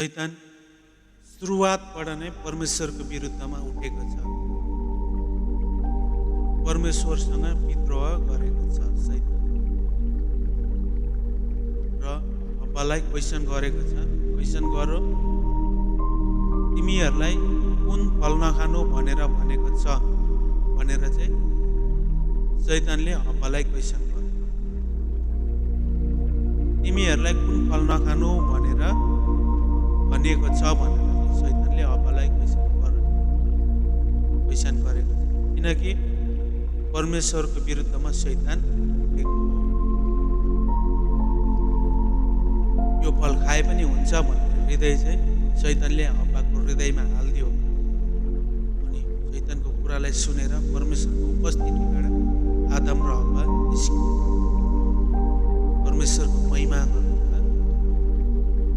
शैतान सुरुवातबाट नै परमेश्वरको विरुद्धमा उठेको छ। परमेश्वरसँग विद्रोह गरेको छ शैतान र हव्वालाई क्वेसन गरेको छ। क्वेसन गरो, तिमीहरूलाई कुन फल नखानु भनेर भनेको छ भनेर चाहिँ शैतानले हव्वालाई क्वेसन गर्यो। तिमीहरूलाई कुन फल नखानु भनेर भनिएको छ भनेर शैतानले हव्वालाई क्वेसन गरेको छ। किनकि परमेश्वरको विरुद्धमा शैतान उठेको हो। यो फल खाए पनि हुन्छ भन्ने हृदय चाहिँ शैतानले हव्वाको हृदयमा हालिदियो। अनि शैतानको कुरालाई सुनेर परमेश्वरको उपस्थितिबाट आदम र हव्वा निस्कियो। परमेश्वरको महिमा गर्नुमा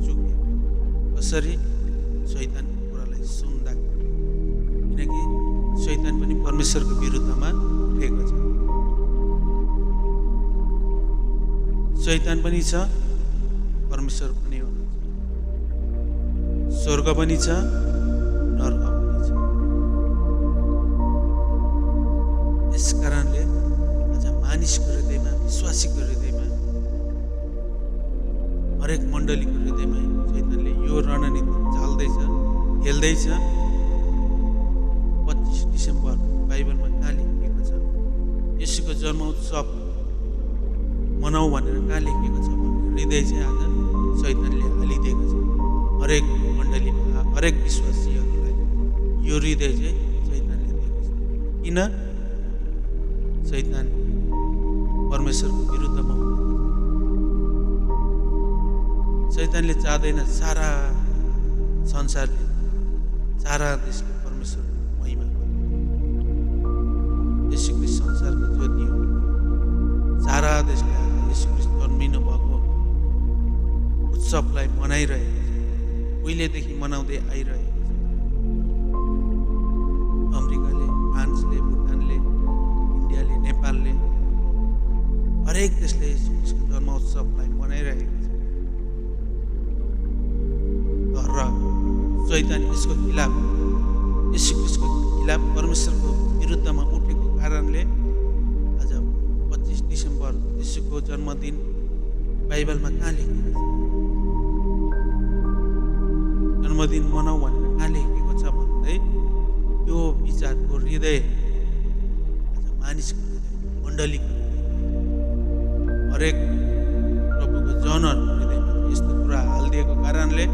चुक्यो। कसरी? शैतानको कुरालाई सुन्दाखेरि। किनकि शैतान पनि परमेश्वरको विरुद्धमा उठेको छ। शैतान पनि छ, परमेश्वर पनि हुनुहुन्छ। स्वर्ग पनि छ, नर्क पनि छ। यस कारणले आज मानिसको हृदयमा, विश्वासीको हृदयमा, हरेक मण्डलीको हृदयमा शैतानले यो रणनीति चाल्दैछ, खेल्दैछ। 25 डिसेम्बर बाइबलमा कहाँ लेखिएको छ? येशूको जन्म उत्सव मनाऊ भनेर कहाँ लेखिएको छ भन्ने हृदय चाहिँ आज शैतानले हालिदिएको छ। हरेक मण्डलीमा, हरेक विश्वासीहरूलाई यो हृदय चाहिँ शैतानले दिएको छ। किन? शैतान परमेश्वरको विरुद्धमा हुँदैन। शैतानले चाहँदैन सारा संसारले, सारा देशले परमेश्वरको महिमा गर्नु। येशू ख्रीष्ट संसारको ज्योति हो। सारा देशले येशू ख्रीष्ट जन्मिनु भएको उत्सवलाई मनाइरहेको छ। उहिलेदेखि मनाउँदै आइरहेको छ। अमेरिकाले, फ्रान्सले, भुटानले, इन्डियाले, नेपालले, हरेक देशले येशू ख्रीष्टको जन्म उत्सवलाई मनाइरहेको छ। तर शैतान यसको खिलाफ, येशू ख्रीष्टको खिलाफ, परमेश्वरको विरुद्धमा उठेको कारणले आज 25 डिसेम्बर येशूको जन्मदिन बाइबलमा कहाँ लेखिएको छ? जन्मदिन मनाऊ भनेर कहाँ लेखिएको छ भन्दै त्यो विचारको हृदय आज मानिसको हृदय, मण्डलीको हृदय, हरेक प्रभुको जनहरूको हृदयमा यस्तो कुरा हालिदिएको कारणले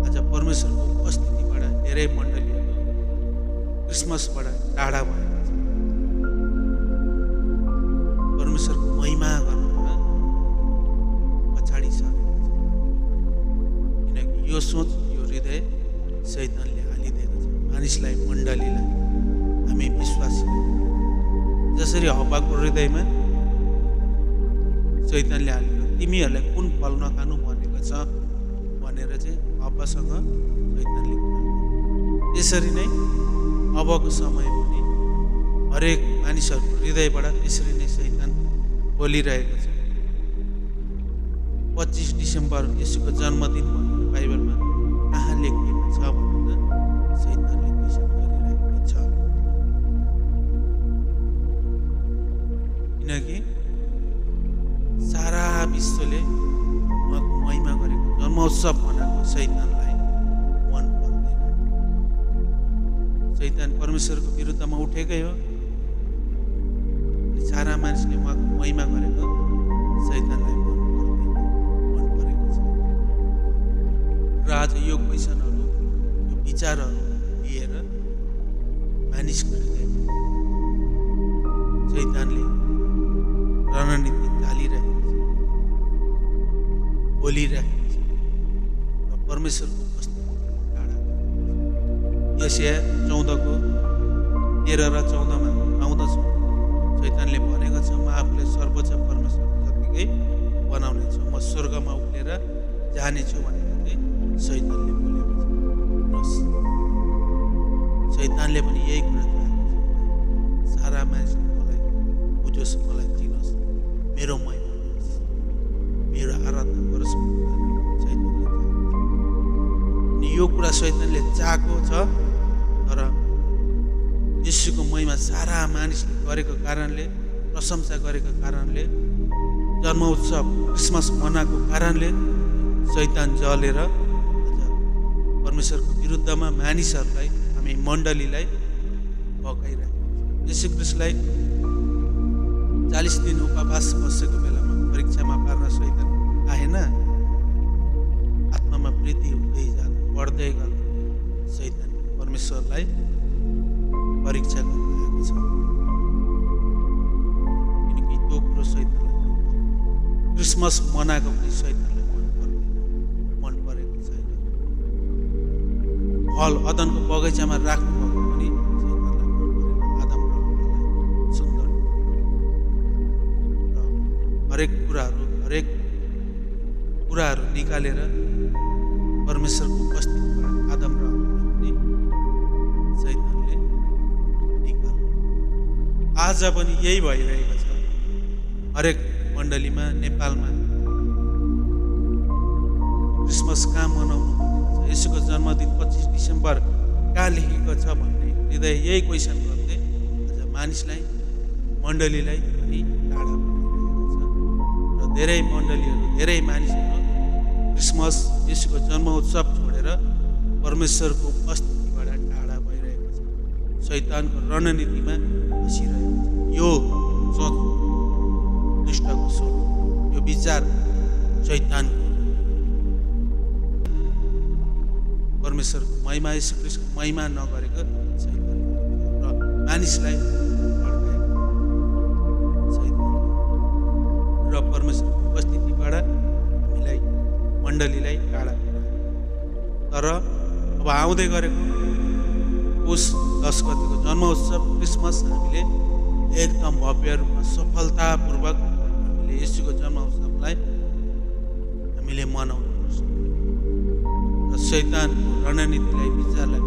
आज परमेश्वरको उपस्थितिबाट धेरै मण्डलीहरू क्रिसमसबाट टाढा भएको छ। परमेश्वरको महिमा गर्नुमा पछाडि सरेको छ। किनकि यो सोच, यो हृदय शैतानले हालिदिएको छ मानिसलाई, मण्डलीलाई, हामी विश्वासीलाई। जसरी हव्वाको हृदयमा शैतानले हालेको, तिमीहरूलाई कुन फल नखानु भनेको छ भनेर चाहिँ हव्वासँग शैतानले कुरा गर्यो। त्यसरी नै अबको समय पनि हरेक मानिसहरूको हृदयबाट त्यसरी नै शैतान बोलिरहेको छ। 25 डिसेम्बर येशूको जन्मदिन भनेर बाइबलमा कहाँ लेखिएको छ भनेर शैतानले क्वेसन गरिरहेको छ। किनकि सारा विश्वले उहाँको महिमा गरेको जन्मोत्सव मनाएको शैतानलाई मन पर्दैन। शैतान परमेश्वरको विरुद्धमा उठेकै हो। अनि सारा मानिसले उहाँको महिमा गरेको शैतानलाई मन पर्दैन, मन परेको छ। र आज यो क्वेसनहरू, यो विचारहरू लिएर मानिसको हृदयमा शैतानले रणनीति चालिरहेको छ, बोलिरहेको छ र परमेश्वरको उपस्थिति टाढा। यशाया 14को 13 र 14मा आउँदछु। शैतानले भनेको छ, म आफूले सर्वोच्च परमेश्वर जतिकै बनाउनेछु, म स्वर्गमा उठेर जानेछु भनेर चाहिँ शैतानले बोलेको छ। हेर्नुहोस्, शैतानले पनि यही कुरा चाहेको छ, सारा मानिसले मलाई बुझोस्, मलाई चिनोस्, मेरो महिमा होस्, मेरो आराधना गरोस् भनेर शैतानले चाहेको छ। यो कुरा शैतानले चाहेको छ, तर येशूको महिमा सारा मानिसले गरेको कारणले, प्रशंसा गरेको कारणले, जन्म उत्सव क्रिसमस मनाएको कारणले शैतान जलेर परमेश्वरको विरुद्धमा मानिसहरूलाई, हामी मण्डलीलाई भगाइरहेको छ। येशू ख्रीष्टलाई 40 दिन उपवास बसेको बेलामा परीक्षामा पार्न शैतान आएन। आत्मामा वृद्धि हुँदै जाँदा, बढ्दै गर्दा शैतान परमेश्वरलाई परीक्षा गर्न आएको छ। किनकि त्यो कुरो शैतानलाई मन पर्दैन। क्रिसमस मनाएको पनि शैतानलाई मन पर्दैन, मन परेको छैन। फल अदनको बगैँचामा राख्नुभएको पनि शैतानलाई मन परेन। आदम र हव्वालाई सुन्दर र हरेक कुराहरू निकालेर परमेश्वरको उपस्थितिबाट आदम र हव्वालाई पनि शैतानले निकाल्यो। आज पनि यही भइरहेको छ। हरेक मण्डलीमा, नेपालमा क्रिसमस कहाँ मनाउनु भनेको छ, येशूको जन्मदिन 25 डिसेम्बर कहाँ लेखेको छ भन्ने हृदय यही क्वेसन गर्दै आज मानिसलाई, मण्डलीलाई पनि टाढा बनाइरहेको छ। र धेरै मण्डलीहरू, धेरै मानिसहरू क्रिसमस, येशूको जन्म उत्सव छोडेर परमेश्वरको उपस्थितिबाट टाढा भइरहेको छ। शैतानको रणनीतिमा फसिरहेको छ। यो सोच दुष्टको सोच, यो विचार शैतानको। परमेश्वरको महिमा, येशू ख्रीष्टको महिमा नगरेको शैतान र मानिसलाई भड्काएको शैतान र परमेश्वरको उपस्थितिबाट हामीलाई, मण्डलीलाई टाढा गरायो। तर अब आउँदै गरेको पुस 10 गतिको जन्म उत्सव क्रिसमस हामीले एकदम भव्य रूपमा सफलतापूर्वक हामीले येशूको जन्म उत्सवलाई हामीले मनाउनुपर्छ र शैतानको रणनीतिलाई, विचारलाई